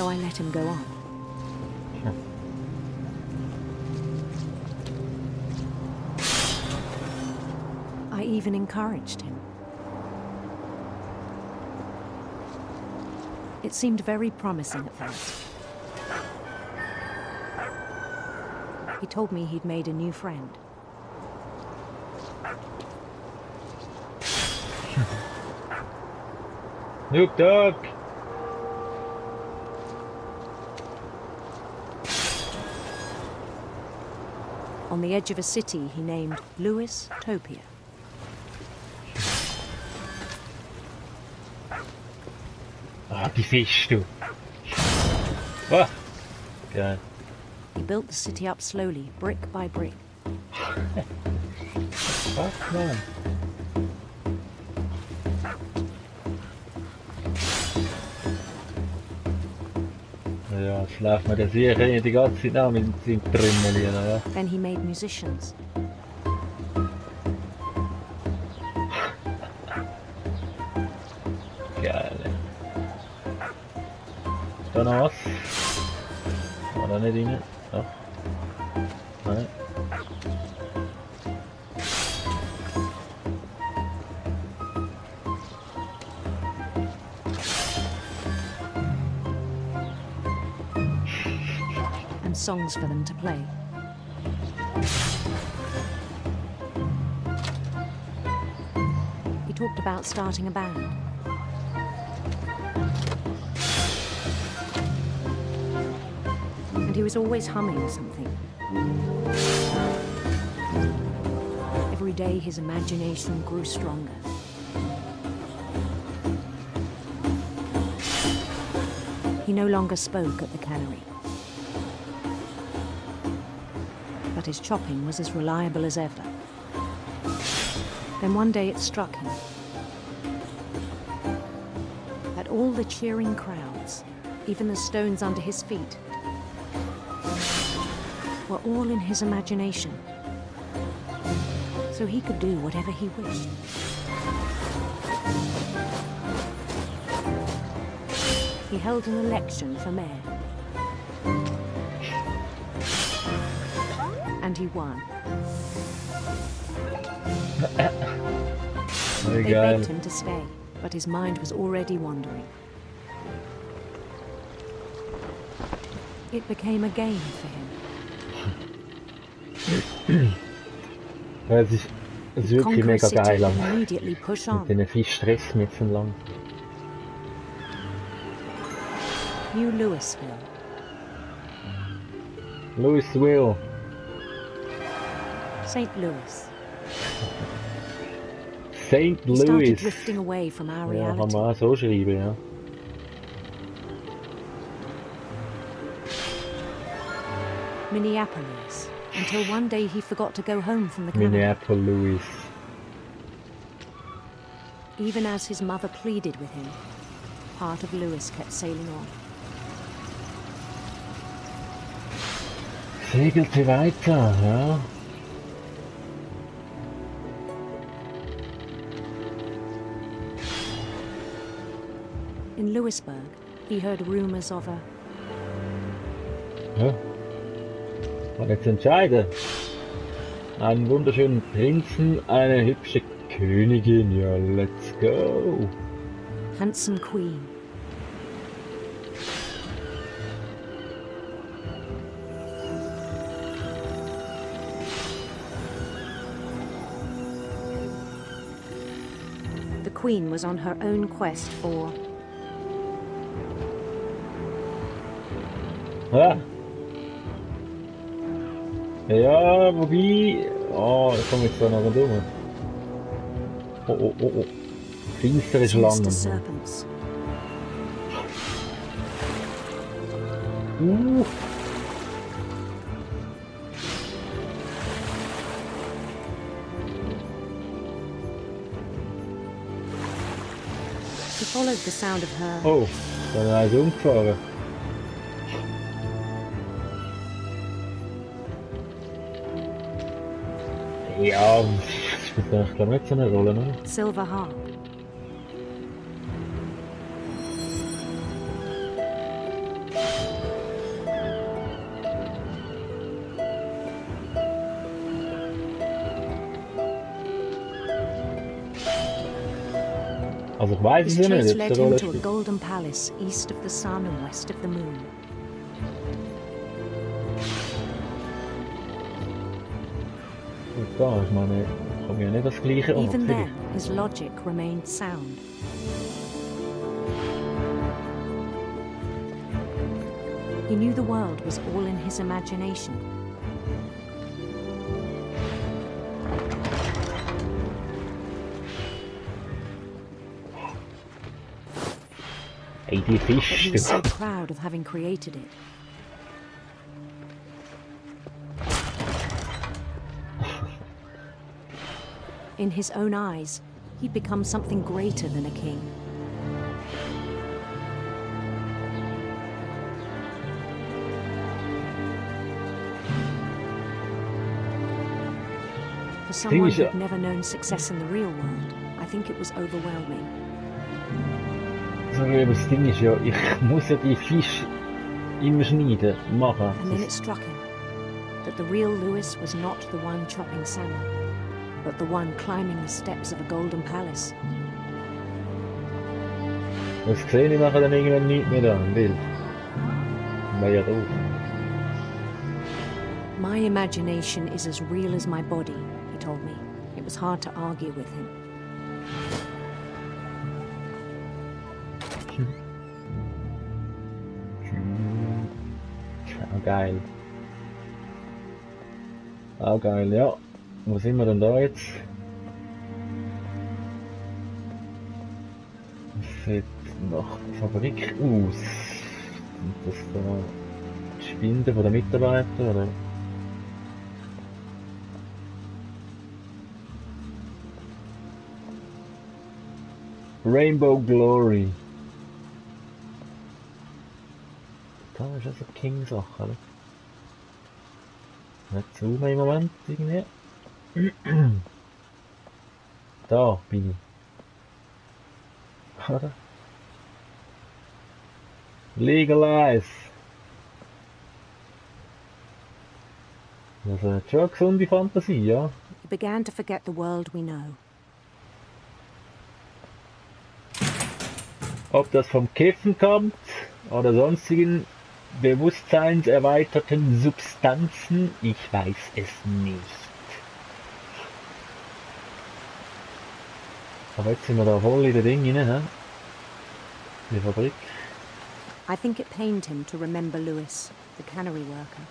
so I let him go on. I even encouraged him. It seemed very promising at first. He told me he'd made a new friend. Noob Dog! On the edge of a city he named Lewis Topia. Ah, die Fisch, du! Ah! Geil. He built the city up slowly, brick by brick. Fuck, man. Ja, jetzt läuft mir der sicher die ganze Zeit nach mit seinem Trümmerli, oder? Then he made musicians. Geil. Ist da noch was? War da nicht rein? Doch. Nein. And songs for them to play. He talked about starting a band. And he was always humming something. Every day his imagination grew stronger. He no longer spoke at the cannery. But his chopping was as reliable as ever. Then one day it struck him that all the cheering crowds, even the stones under his feet, were all in his imagination, so he could do whatever he wished. He held an election for mayor. And he won. They begged him to stay, but his mind was already wandering. It became a game for him. Ja, es ist wirklich mega geil am immediately push on. mit den Fischstress mit so lang. New Louisville. Louisville. St. Louis. St. He started Louis. drifting away from our Ja, reality. kann man auch so schreiben, ja. Minneapolis, until one day he forgot to go home from the cannery. Minneapolis. Even as his mother pleaded with him, part of Lewis kept sailing on. Segelte weiter, ja. In Lewisburg, he heard rumors of a Ja. War jetzt entscheiden. Einen wunderschönen Prinzen, eine hübsche Königin, ja, let's go. handsome queen. The queen was on her own quest for Ja. Ja, wobei... Oh, ich komme jetzt da noch rum. Oh, oh, oh, oh. Finstere sinister Schlangen. serpents. He followed the sound of her Oh, da ist er umgefahren. Ja, das spielt eigentlich gar nicht so eine Rolle, ne? silver harp. Also ich weiß His es ja nicht, chase ob led es eine him Rolle to a spielt. golden palace east of the sun and west of the moon. Gut, da, ich meine, ich habe ja nicht das gleiche Ort. Even Philipp. then, his logic remained sound. He knew the world was all in his imagination. Hey, die But he Fisch, was so du. proud of having created it. In his own eyes, he'd become something greater than a king. For someone ja- who'd never known success in the real world, I think it was overwhelming. So, aber das Ding ist ja, ich muss ja die Fisch immer schneiden, machen. And then it struck him that the real Lewis was not the one chopping salmon, but the one climbing the steps of a golden palace. Das sehe ich nachher dann irgendwann nicht mehr da im Bild. Wäre ja doof. My imagination is as real as my body, he told me. It was hard to argue with him. Ah, geil. Ah, geil, ja. Wo sind wir denn da jetzt? Das sieht nach Fabrik aus. Sind das da die Spinde von den Mitarbeitern, oder? Rainbow Glory. Da ist also King-Sache, oder? Nicht zoomen im Moment, irgendwie. Da bin ich. Oder? Legalize. Das ist schon eine gesunde Fantasie, ja. He began to forget the world we know. Ob das vom Kiffen kommt oder sonstigen bewusstseinserweiterten Substanzen, ich weiß es nicht. Aber jetzt sind wir da voll in den Ding rein, hä? In die Fabrik. I think it pained him to remember Lewis, the cannery worker.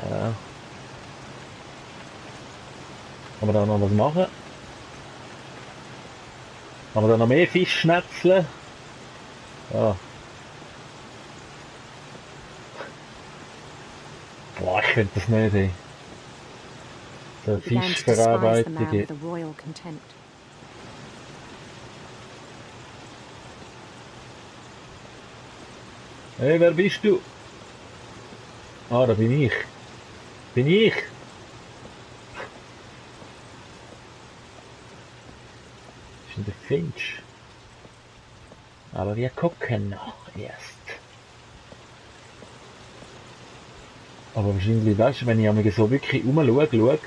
Ja. Kann man da noch was machen? Kann man da noch mehr Fisch schnetzeln? Ja. Boah, ich könnte das nicht, ey. So He began to despise the Fischverarbeitung. man with a royal contempt. Hey, wer bist du? Ah, da bin ich. Bin ich? Das ist der Finch. Aber wir gucken noch erst. Aber wahrscheinlich, weißt du, wenn ich einmal so wirklich schaue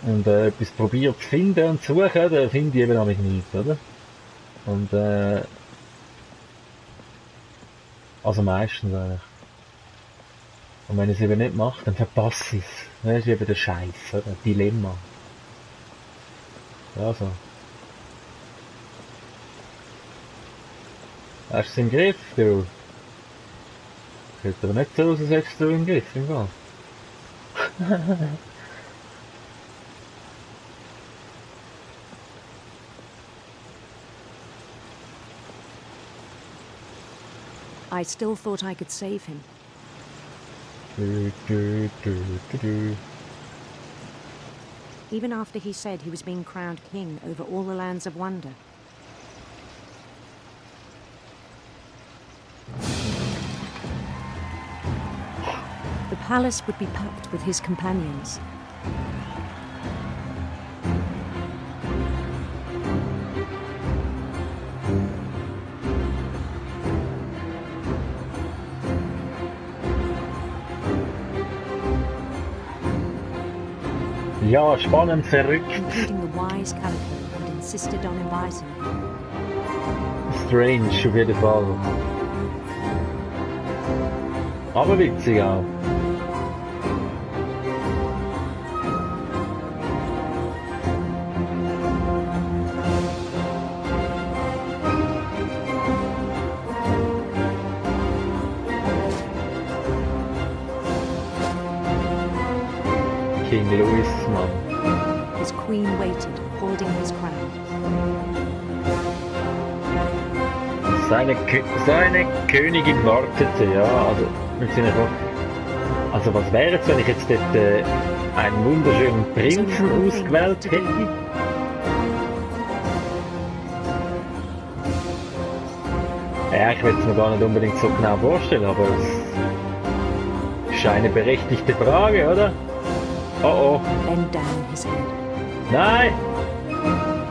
und etwas probiere zu finden und zu suchen, dann finde ich eben auch nichts, oder? Und also meistens eigentlich. Und wenn ich es eben nicht mache, dann verpasse ich es. Das ist eben der Scheiß, oder? Ein Dilemma. Ja, so. Hast du es im Griff, du? Sieht aber nicht so aus, als hättest du im Griff, im Fall. I still thought I could save him. Du, du, du, du, du. Even after he said he was being crowned king over all the lands of wonder. The palace would be packed with his companions. Ja, spannend, verrückt, including the wise Calico who'd insisted on inviting him. strange auf jeden Fall. Aber witzig auch. King Louis, Mann. His queen waited, holding his crown. Seine Königin wartete, ja, also, mit seiner also was wäre jetzt, wenn ich jetzt dort einen wunderschönen Prinzen ausgewählt hätte? Ja, ich will es mir gar nicht unbedingt so genau vorstellen, aber es ist eine berechtigte Frage, oder? Oh oh, Bend down his head. nein!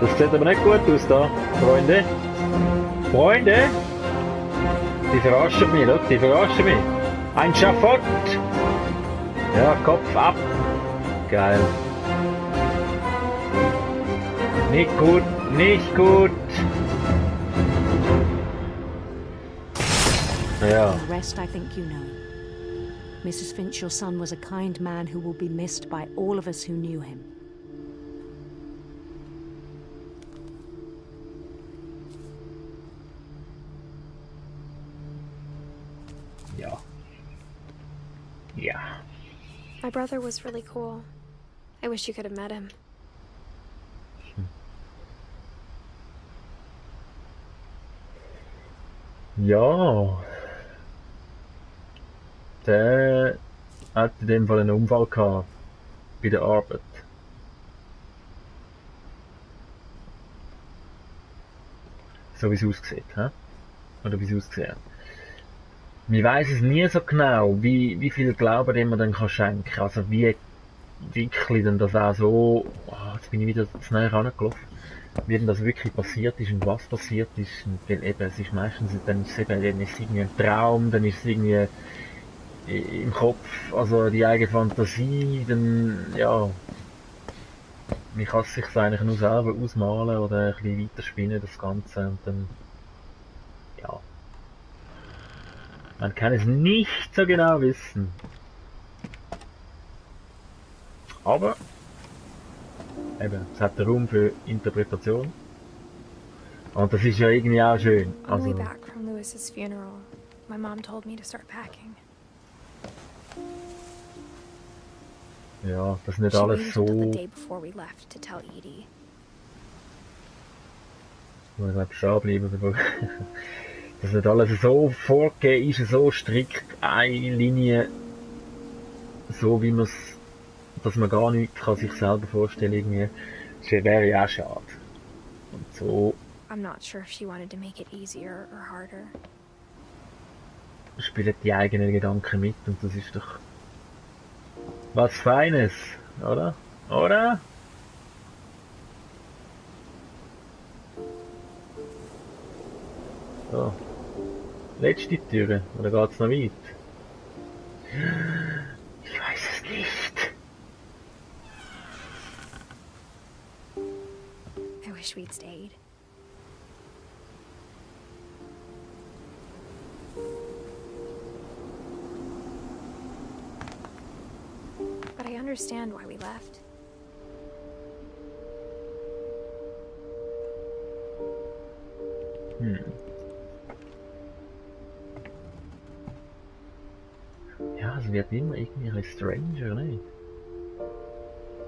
Das sieht aber nicht gut aus da, Freunde. Freunde! Die verarschen mich, oder? Die verarschen mich. Ein Schafott! Ja, Kopf ab! Geil. Nicht gut, nicht gut! Ja, The rest I think you know. Mrs. Finch, your son was a kind man who will be missed by all of us who knew him. ja. Ja. My brother was really cool. I wish you could have met him. Ja. Der hat in dem Fall einen Unfall gehabt. Bei der Arbeit. So wie es aussieht, hä? Oder wie es aussieht. Man weiss es nie so genau, wie viel Glauben dem man dann kann schenken. Also wie wirklich denn das auch so, jetzt bin ich wieder zu näher rangelaufen, wie denn das wirklich passiert ist und was passiert ist. Und weil eben, es ist meistens, dann ist es irgendwie ein Traum, dann ist es irgendwie im Kopf, also die eigene Fantasie, dann, ja, man kann es sich eigentlich nur selber ausmalen oder ein bisschen weiterspinnen, das Ganze, und dann, ja. Man kann es nicht so genau wissen. Aber, eben, es hat Raum für Interpretation. Und das ist ja irgendwie auch schön. On the Also, way back from Lewis's funeral, my mom told me to start packing. ja, das ist nicht She alles waited until the so, day before we left to tell Edie. ich glaube, stehen bleiben, bevor, dass nicht alles so vorgegeben ist, so strikt, eine Linie, so wie man es, dass man gar nichts kann sich selber vorstellen, irgendwie, das wäre ja auch schade. Und so I'm not sure if she wanted to make it easier or harder. spielen die eigenen Gedanken mit, und das ist doch was Feines, oder? Oder? So. Letzte Türe, oder geht's noch weit? Ich weiß es nicht. I wish we'd stayed. But I understand why we left. Ja, es wird immer irgendwie ein bisschen stranger, nicht?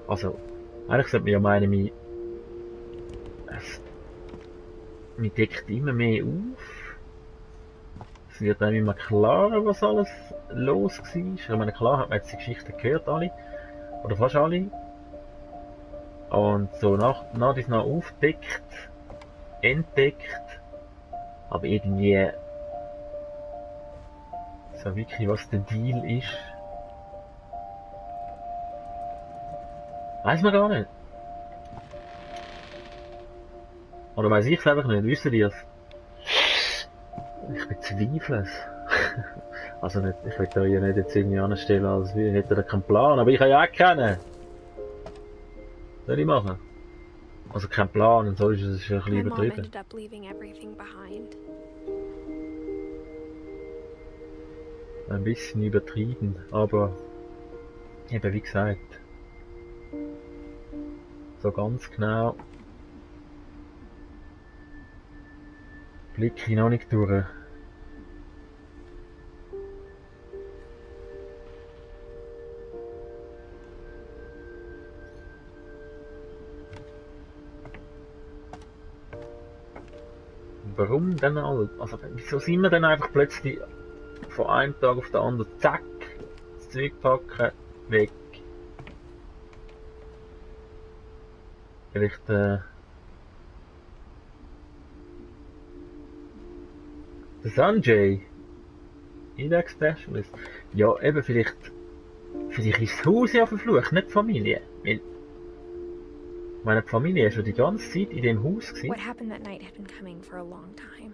Also, eigentlich sollte man ja meinen, man deckt immer mehr auf. Es wird einem immer klarer, was alles los war. Ich meine, klar hat man jetzt die Geschichte gehört, alle. Oder fast alle. Und so nach und nach aufdeckt, entdeckt. Aber irgendwie so wirklich, was der Deal ist, weiß man gar nicht. Oder weiß ich es einfach nicht, wissen die es? Ich bezweifle es. Also nicht, ich will da hier nicht jetzt irgendwie anstellen, als hätte er keinen Plan, aber ich habe ja auch keinen. soll ich machen? Also kein Plan und so ist es ein bisschen My mom übertrieben. ended up leaving everything behind. Ein bisschen übertrieben, aber eben wie gesagt, so ganz genau blicke ich noch nicht durch. Warum denn all? Also wieso sind wir dann einfach plötzlich von einem Tag auf den anderen, zack, das Zeug packen, weg. Vielleicht, der Sanjay, Index Specialist. Ja, eben, vielleicht ist das Haus ja verflucht, nicht die Familie. Weil, meine Familie ist schon die ganze Zeit in dem Haus gewesen. What happened that night had been coming for a long time.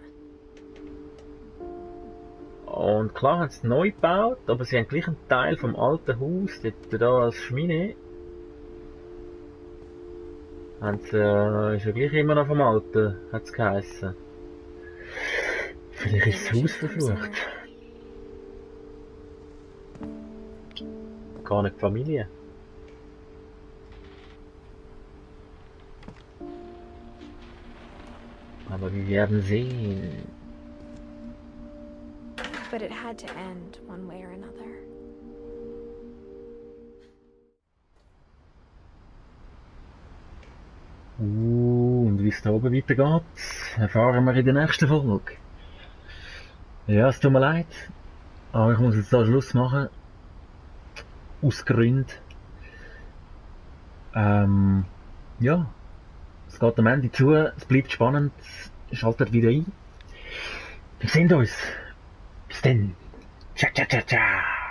Und klar haben sie es neu gebaut, aber sie haben gleich einen Teil vom alten Haus, dort da als Schmine, haben sie, ist ja gleich immer noch vom alten, hat es geheissen. Vielleicht ist das Haus verflucht. Gar nicht die Familie. Aber wir werden sehen. But it had to end one way or another. Und wie es da oben weitergeht, erfahren wir in der nächsten Folge. Ja, es tut mir leid, aber ich muss jetzt da Schluss machen. Aus Gründen. Ja, es geht am Ende zu, es bleibt spannend, schaltet wieder ein. Wir sehen uns. Bis dann. Ciao, ciao, ciao, ciao.